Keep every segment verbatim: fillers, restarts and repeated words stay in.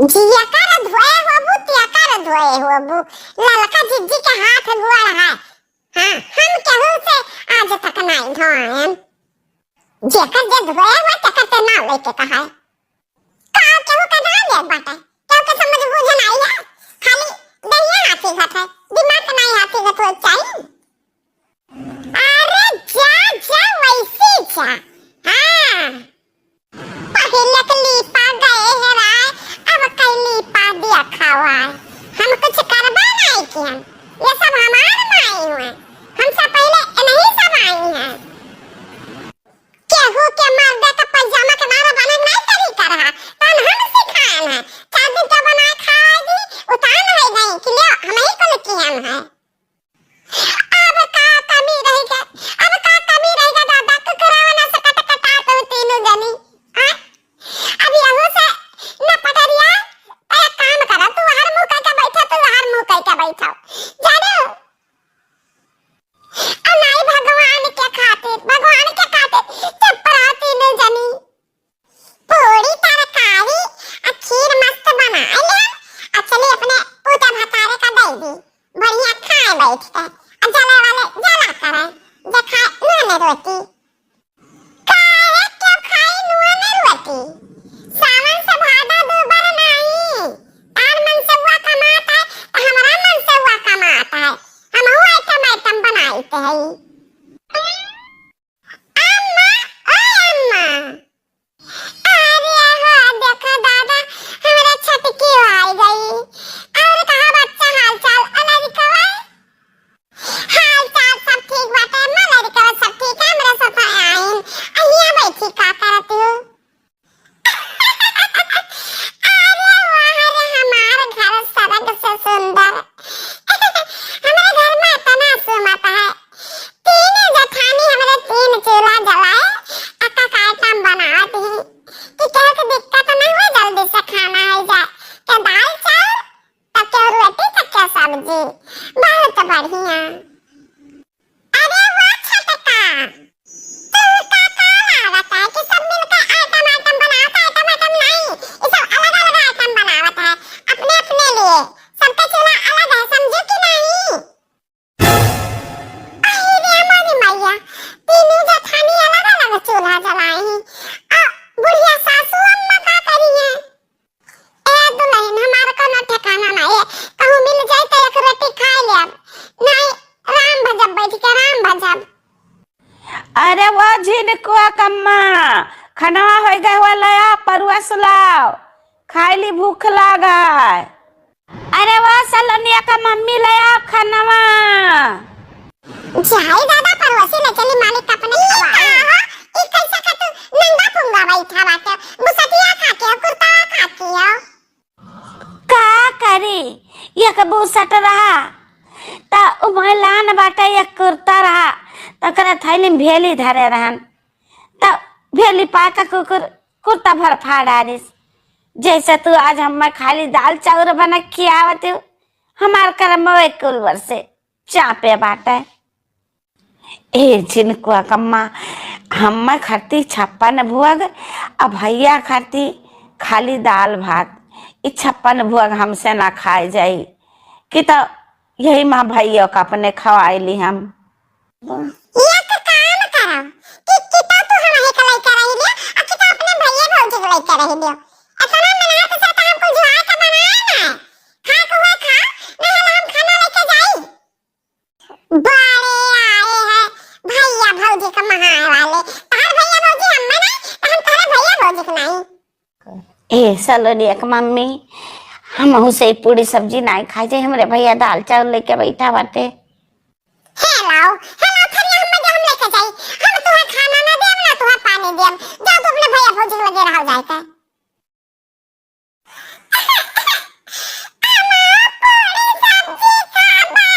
जेकर धोए होबू, तेकर धोए होबू। ललका जिज्जी के हाथ गोड़ है। हाँ, हम केहू से आज तक नाई धोएन। जेकर जे धोए हो, तेकर ते नाव लेके कहा है। का केहू के ना देख बाटे? केहू के समझ बूझ नाई है। खाली दहिया हाथी घट है, दिमाग नाई हाथी घट हो चाहिए। अरे जा, जा, वैसे जा। हाँ। पहिले के लीपा गए हेराए, अब कई लीपा दिया खावा है। हम कुछ करबा नाई किहन, ये सब हमार माई हुए। हमसे पहिले इन्हीं सब आई हैं। केहू के मर्दे के पैजामा के नारा बने नाई तरीका रहा, तहन हम सिखाएन है। चार दिन का बनाए खाए दी, उतान है गई कि ले, हम ही कुल किहन है। अब का कमी रह गया, अब का कमी रह गया दादा, कुकुरावा ना से कट कटा तो तीनों जनी। हाँ? अब यहू से न पटरिया, एक काम करा, तू हर मुंह कह के बैठा, तू हर मुंह कह के बैठा। जाने हो? आ नाई भगवान के खातिर, भगवान के खातिर चुप रहो तीनों जनी। पूरी तरकारी आ खीर मस्त बनाए ले, आ चली अपने पूता भतारे का दे दी, बढ़िया खाए बैठ के, आ जले वाले जला करे, जे खाए नून रोटी। काहे क्यों खाई नून रोटी? सावन से भादो दो बार नाई, तार मन से हुआ कमात है, तो हमारा मन से हुआ कमात है, हम हुआ आइटम आइटम बनाइत है। अम्मा, ओ अम्मा। अरे हो, देखो दादा, हमरे छटकी आई गई। और कहा बच्चा हाल चाल, अलग कवा? हाल चाल सब ठीक बाटे, अम्मा लड़का सब ठीक है, हमरे साथ आइन। अहिया बैठी का करत हो? अरे वाह रे, हमार घर स्वर्ग से सुंदर। हमरे घर में इतना सुमत है। तीन जेठानी हमरे तीन चूल्हा जलाए, अक्का का आइटम बनावत ही कि केहू के दिक्कत ना हुए, जल्दी से खाना हो जाए। के दाल चाउर, तो के रोटी, तो के सब्जी। बहुत बढ़िया। अरे वाह छोटका, तू का का लागत है कि सब मिलकर आइटम आइटम बनावत है? आइटम आइटम नहीं, ये सब अलग अलग आइटम बनावत है अपने अपने लिए। सबका चूल्हा अलग है, समझू कि नहीं? अरे रे हमारी मैया, तीनों जेठानी अलग अलग चूल्हा जलाई हैं। आ बुढ़िया सासू अम्मा का करी है? ए दुल्हन, हमार कोनो ठिकाना ना है, कहूँ मिल जाए तो एक रोटी खा लेब, नहीं राम भजब, बैठ के राम भजब। अरे वो झिनकुआ कम्मा, खनवा होई गए हुआ, लया परुआ सुलाओ, खाई ली, भूख लागा है। अरे वो सलोनिया का मम्मी, ले आओ खनवा। जाई दादा, पड़ोसी ले चली मालिक अपने। ई का हो? ई कैसे का तू नंगा पुंगा बैठा बाटे? बुसटिया खा के हो, कुर्ता खा के हो? का करी, एक बुसट रहा, त उ मैलान बाटे, एक कुर्ता रहा, त ओकरे थैली में भेली धरे रहन, त भेली पाए का कुकुर कुर्ता भर फाड़ डारिस। जैसे तू आज हमें खाली दाल चाउर बना खियावत हो, हमार करम एक कुलवर से चापे बाटे। ए झिनकुआ कम्मा, हमें खाती छप्पन भुअग, अब भैया खाती खाली दाल भात। ई छप्पन भुअग हमसे ना खाए जाई, कि तो यही माँ भैया का अपने खवाए ली हम। एक काम करो कि किता तू हमही के लइके रहि लियो, आ किता अपने भैया भौजी के लइके रहि लियो। इतना मेहनत से तो हमको जुआ के बनाए ना, खा के हुए खा, नहीं हला हम खाना लेके जाई। बड़े आए हैं भैया भौजी का महाए वाले, तहार भैया भौजी हम में नहीं, तो हम तोहरे भैया भौजी के नहीं। ए सलोनिया के मम्मी, हमहू से पूरी सब्जी नाई खाई जाए, हमरे भैया दाल चाउर लेके बैठा बाटे। हे लाओ, हे लाओ, थरिया हम में दे, हम लेके जाई। हम तुहे खाना ना देब, ना तुहे पानी देब। जा तू अपने भैया भौजी के लगे रहो जाए के। अम्मा, पूरी सब्जी खाबा।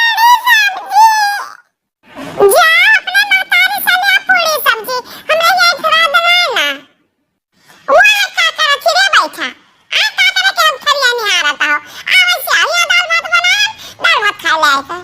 पूरी सब्जी। जा अपने महतारी से ले पूरी सब्जी, हमरा ये खिला देना ना। वहाँ का करत ही रे बैठा? आ का करे के हम थरिया निहारत हो? आ वैसे आइया दाल भात बनाए, दाल भात खा ले आए थे।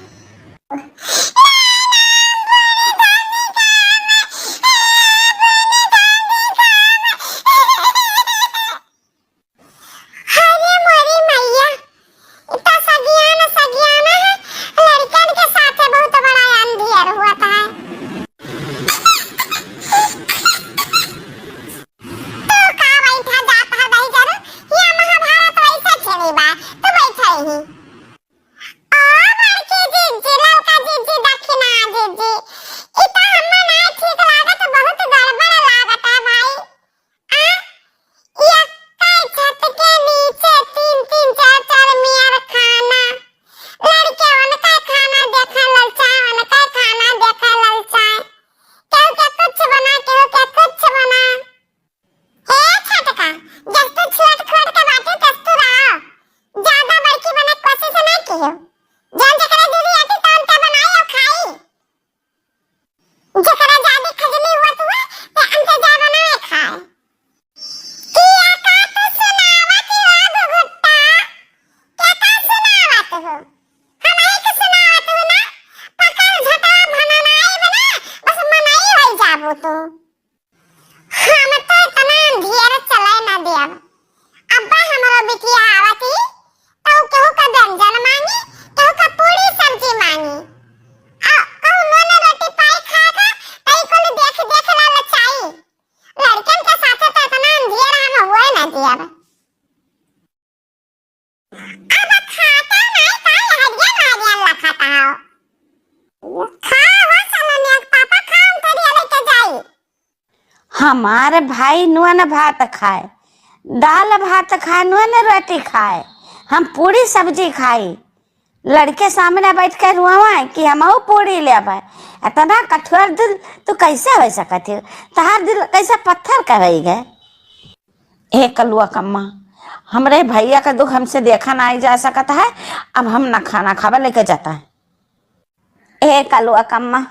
हमारे भाई नून भात खाए, दाल भात खाए, नून रोटी खाए, हम पूरी सब्जी खाई। लड़के सामने बैठ के रुआवा कि हमहू पूरी लेबे। इतना कठोर दिल तू कैसे हो सकत है? तहार दिल कैसे पत्थर का होइ गए? हे कलुआ कम्मा, हमरे भैया का दुख हमसे देखा नाहीं जा सकत है। अब हम ना खाना खाबे, लेके जाता है। ए कलुआ कम्मा,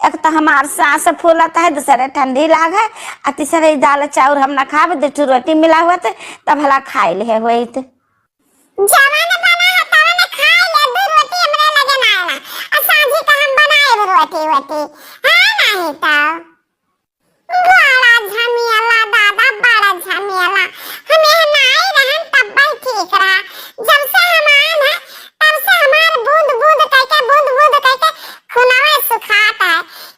एक तो हमार सांस फूलत है, दूसरे ठंडी लाग है, आ तीसरे ई दाल चाउर हम ना खाब, दू ठो रोटी मिला हुआ तो तब भला खाए ले हुए तो। जवन बना है तवन खाए ले, दू रोटी हमरे लगे ना आला, आ सांझी का हम बनाए रोटी वोटी, है नहीं तो। बड़ा झमेला दादा, बड़ा झमेला। हम यहाँ नाई रहन तब भी ठीक रहा। जब से हम आए हैं, तब से हमार बूंद बूंद करके, बूंद बूंद करके खुनवा सुखात है।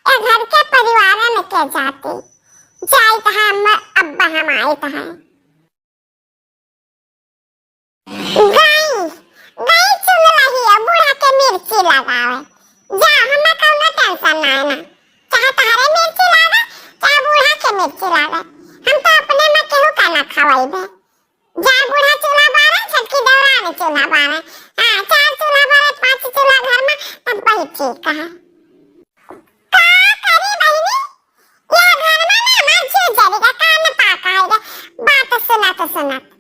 ए घर के परिवारन के जाती। जाइत है हम, अब हम आइत हैं। गई, गई चुगलहिया बूढ़ा के मिर्ची लगावे। जा, हमें कौनो tension ना है ना। चाहे तहरे मिर्ची लागे, चाहे बूढ़ा के मिर्ची लागे। हम तो अपने में केहू का ना खवाइबे। जा बूढ़ा चूल्हा बारे, छोटकी देवरानी चूल्हा बारे। हाँ, चार चूल्हा बारे, पांच चूल्हा घर में, तब वही ठीक है। का करी बहिनी, यह घर में ना हमार जीव जरी का कान पाका है रे, बात सुनत सुनत।